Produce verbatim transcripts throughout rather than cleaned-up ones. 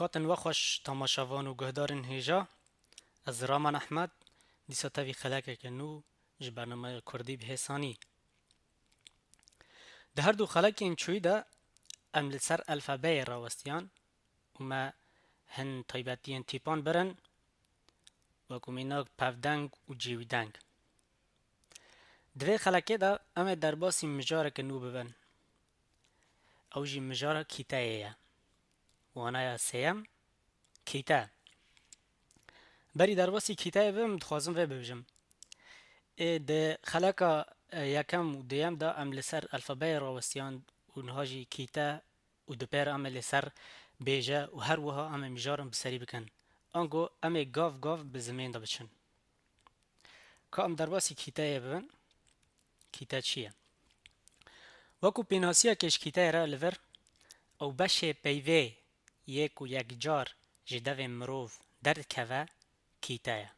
Qetin we xweş temaşevan û guhdarên hêja. Ez Raman Ehmed, dîsa tevî xelekeke nû ji bernameya Kurdî bi hêsanî. Di her du xelekên çûyî de em li ser elfabeyê rawestiyan û me hin taybetiyên tîpan birin, wekû mînak pevdeng û cêwîdeng. Di vê xelekê de em ê derbasî mijareke nû bibin. Ew jî mijara kîteyê ye. Waneya sêyem, kîte. Berî derbasî kîteyê bibim, dixwazim vê bibêjim. Ê, di xeleka, e, yekem û duyem de em li ser elfabeyê rawestiyan û niha jî kîte û di pêr em ê li ser bêje û her wiha em ê mijaran bi serî bikin. Ango em ê gav gav bi zimên de biçin. Ka em derbasî kîteyê bibin, kîte çi ye? Wekû pênasiyekê ji kîteyê re li vir, ew beşê peyvê yê ku yekcar ji devê mirov derdikeve, kîte ye.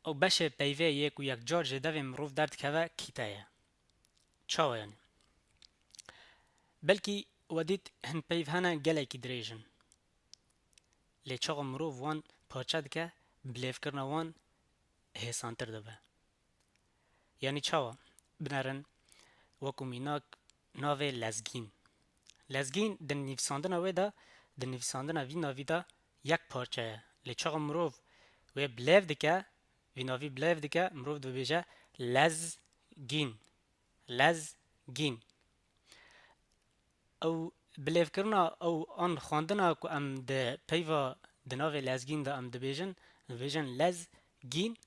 Ew beşê peyvê yê ku yekcar ji devê mirov derdikeve, kîte ye. Çawa yanî? Belkî we dît hin peyv hene gelekî dirêj in. Lê çaxa mirov wan parçe dike, bilêvkirina wan hêsantir dibe. Yanî çawa? Binerin, wekû mînak navê lezgîn. Lezgîn di nivîsandina wê de, di nivîsandina vî navî de yek parçe ye. Lê çaxa mirov wê bilêv dike, vî navî bilêv dike, mirov dibêje lezgîn. Lezgîn. Ew bilêvkirina ew an xwendina ku em di peyva di navê lezgîn de em dibêjin, dibêjin lezgîn,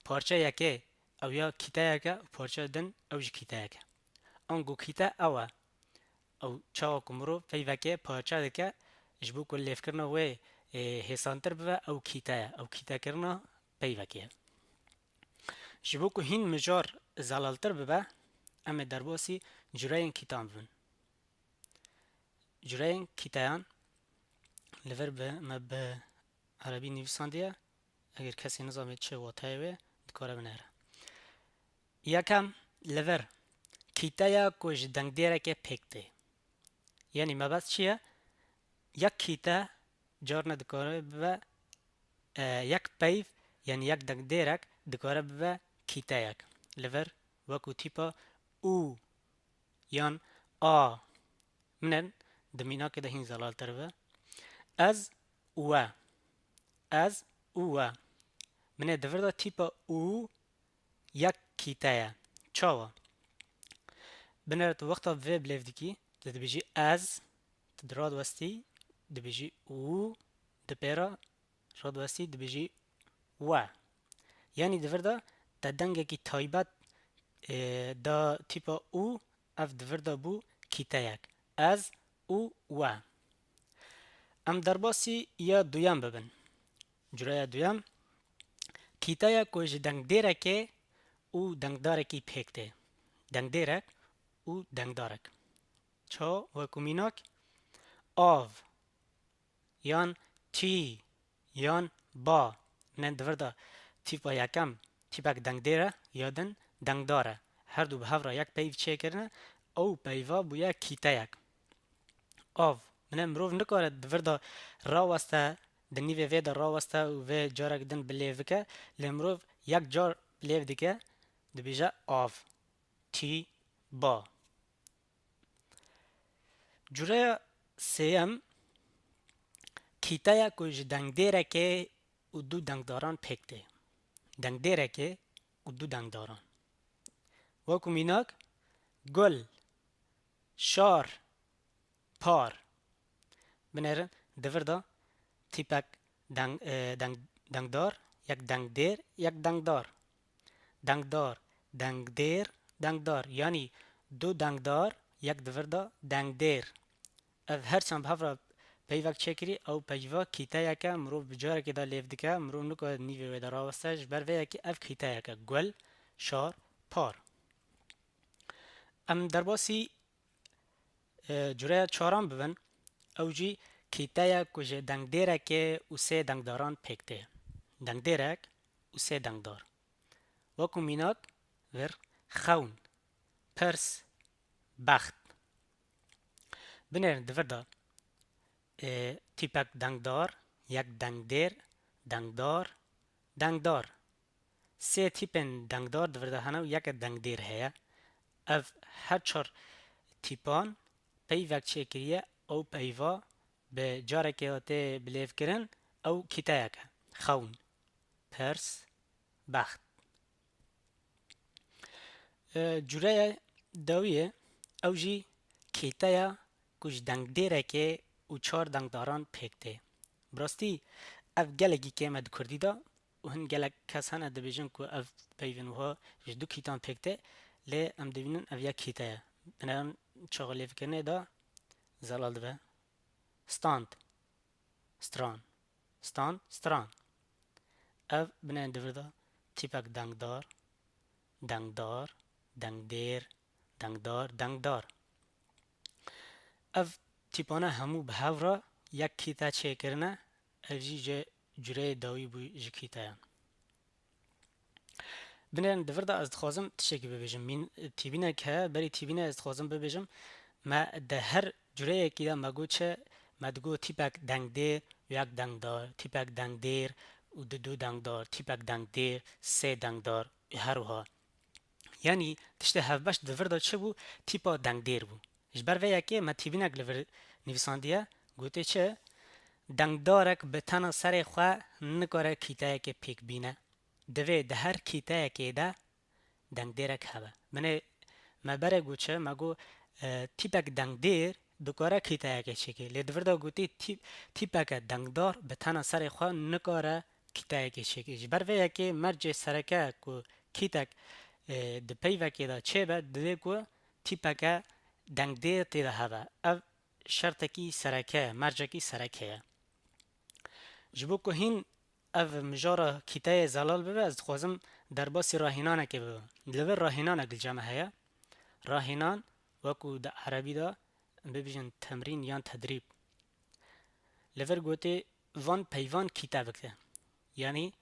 parçeyekê ew ya kîteyek e, parçeya din ew jî kîteyek e. Ango kîte ew e. Ew çawa ku mirov peyvekê parçe dike, ji bo ku lêvkirina wê, ê, hêsantir bibe, ew kîte ye. Ew kîtekirina peyvekê ye. Ji bo ku hîn mijar zelaltir bibe, em ê derbasî cureyên kîtan bibin. Cureyên kîteyan li vir bi me bi erebî nivîsandiye. Eger kesê nizanibê çi wateyê wê, dikare binêre. Yekem, li vir, kîteya ku ji dengdêrekê pêk tê. Yanî mebest çi ye? Yek kîte carna dikare bibe, e, yek peyv, yanî yek dengdêrek dikare bibe kîteyek. Li vir wekû tîpa û yan a. Min ê di mînakê de hîn zelaltir be. Ez û we. Ez û we. Min ê di vir de tîpa û yek kîte ye. Çawa? Binêre tu wexta vê bilêv dikî, tu dibêjî ez, tu di radiwestî dibêjî û, di pêra radiwestî dibêjî we. Yanî di vir de te dengekî taybet, e, da tîpa û, ev di vir de bû kîteyek. Ez û we. Em derbasî ya duyem bibin. Cureya duyem, kîteya ku ji dengdêrekê û dengdarekî pêk tê. Dengdêrek û dengdarek. Çawa? Wekû mînak, av, yan tî, yan ba. Min ê di vir de tîpa yekem tîpek dengdêr e, ya din dengdar e. Her du bi hev re yek peyv çêkirine, ew peyva bûye kîteyek. Av. Min ê, mirov nikare di vir de raweste, di nîvê vê de raweste û vê carek din bi lêv bike, lê mirov yek car bi lêv dike, dibêje av, tî, ba. Cureya sêyem, kîteya ku ji dengdêrekê û du dengdaran pêk tê. Dengdêrekê û du dengdaran. Wekû mînak, gul, şar, par. Binêrin, di vir de tîpek deng, e, deng, dengdar, yek dengdêr, yek dengdar. Dengdar, dengdêr, dengdar. Yanî du dengdar, yek di vir de dengdêr. Ev her çend bi hev re peyvek çêkirî, ew peyva kîteyek e, mirov bi carekê de lêv dike, mirov nikare nîvê wê de raweste, ji ber vê yekê ev kîteyek e. Gul, şar, par. Em derbasî, e, cureya çaran bibin, ew jî kîte ye ku ji dengdêrekê û sê dengdaran pêk tê. Dengdêrek û sê dengdar. Wekû mînak, vir, xewn, pirs, bext. Binêrin di vir de, e, tîpek dengdar, yek dengdêr, dengdar, dengdar. Sê tîpên dengdar di vir de hene û yeke dengdêr heye. Ev her çar tîpan peyvek çêkiriye, ew peyva bi carekê tê bilêvkirin, ew kîteyek e. Xewn, pirs, bext. E, cureya dawiyê, ew jî kîteya ku ji dengdêrekê û çar dengdaran pêk tê. Bi rastî ev gelekî kêm e di kurdî de û hin gelek kes hene dibêjin ku ev peyvên wiha ji du kîtan pêk tê, lê em dibînin ev yek kîte ye. Binêrin çaxê lêvkirinê de zelal dibe. Stand, stran, stand, stran. Ev binêrin di vir de tîpek dengdar, dengdar, dengdêr, dengdar, dengdar. Ev tîpane hemû bi hev re yek kîte çêkirine, ev jî ji cureyê dawî bû ji kîteyan. Binêrin di vir de ez dixwazim tiştekî bibêjim. Mîn-, tîbînek heye, berî tîbînê ez dixwazim bibêjim. Me di her cureyekî de me got çi? Me digot tîpek dengdêr, yek dengdar, tîpek dengdêr û du, du dengdar, tîpek dengdêr, sê dengdar, her wiha. Yanî tiştê hevbeş di vir de çi bû? Tîpa dengdêr bû. Ji ber vê yekê me tîbînek li vir nivîsandiye, gotê çi? Dengdarek bi tena serê xwe nikare kîteyekê pêk bîne. Divê di her kîteyekê de dengdêrek hebe. Binê me berê got çi? Me got, e, tîpek dengdêr dikare kîteyekê çêke. Lê di vir de gotî tîp-, tîpeke dengdar bi tena serê xwe nikare kîteyekê çêke. Ji ber vê yekê mercê sereke ku kîtek, e, di peyvekê de çêbe, divê ku tîpeke dengdêr tê de hebe. Ev şertekî sereke ye, mercekî sereke ye. Ji bo ku hîn ev mijara kîteyê zelal bibe, ez dixwazim derbasî rahînanekê bibim. Li vir rahînanek li cem me heye. Rahînan, wekû di erebî de bibêjin temrîn yan tedrîb. Li vir gotê van peyvan kîte bike. Yanî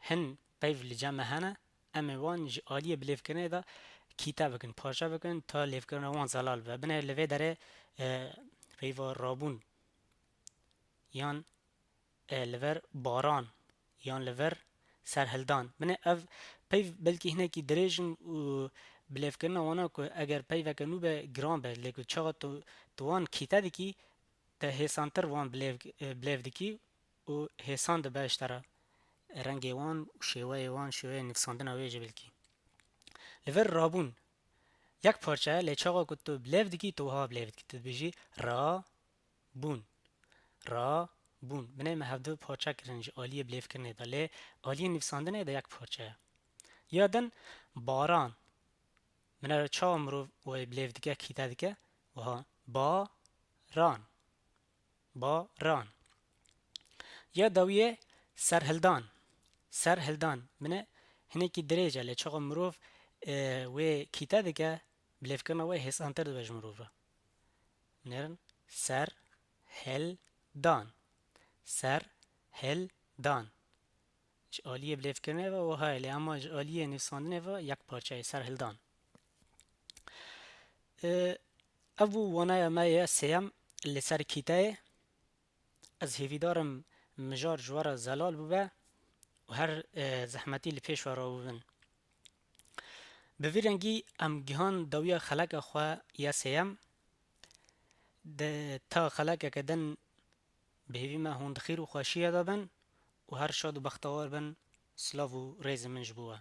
hin peyv li cem me hene, em ê wan ji aliyê bilêvkirinê de kîte bikin, parçe bikin, ta lêvkirina wan zelal bibe. Binê li vê derê, e, peyva rabûn yan, e, li vir baran yan li vir serhildan. Binê ev peyv belkî hinekî dirêj in û bilêvkirina wana ku eger peyveke nû be giran be, lê ku çaxa tu, tu wan kîte dikî, te hêsantir wan bilêv, e, bilêv dikî û hêsan dibe ji te re rengê wan û şêweyê wan, şêweyê nivîsandina wê jî belkî. Li vir rabûn yek parçe ye, lê çaxa ku tu bilêv dikî, tu wiha bilêv dikî, tu dibêjî ra bûn. Ra bûn. Binê me hevdu parçe kirin ji aliyê bilêvkirinê de, lê aliyê nivîsandinê de yek parçe ye. Ya din baran. Binê çawa mirov wê bilêv dike, kîte dike, wiha ba ran. Baran. Ya dawiyê serhildan. Serhildan. Binê hinekî dirêj e, lê çaxa mirov, e, wê kîte dike, bilêvkirina wê hêsantir dibe ji mirov re. Binêrin serhildan. Serhildan. Ji aliyê bilêvkirinê ve wiha ye, lê ema ji aliyê nivîsandinê ve yek parçe ye, serhildan. E, ev bû wanaya me ya sêyem li ser kîteyê. Ez hêvîdar im mijar ji we re zelal bûbe û her, e, zehmetî li pêş we re bibin. Bi vî rengî em gihan dawiya xeleka xwe ya sêyem. Di ta xelekeke din bi hêvî me hûn di xêr û xweşiyê de bin û her şad û bextewar bin. Silav û rêzê min ji bo we.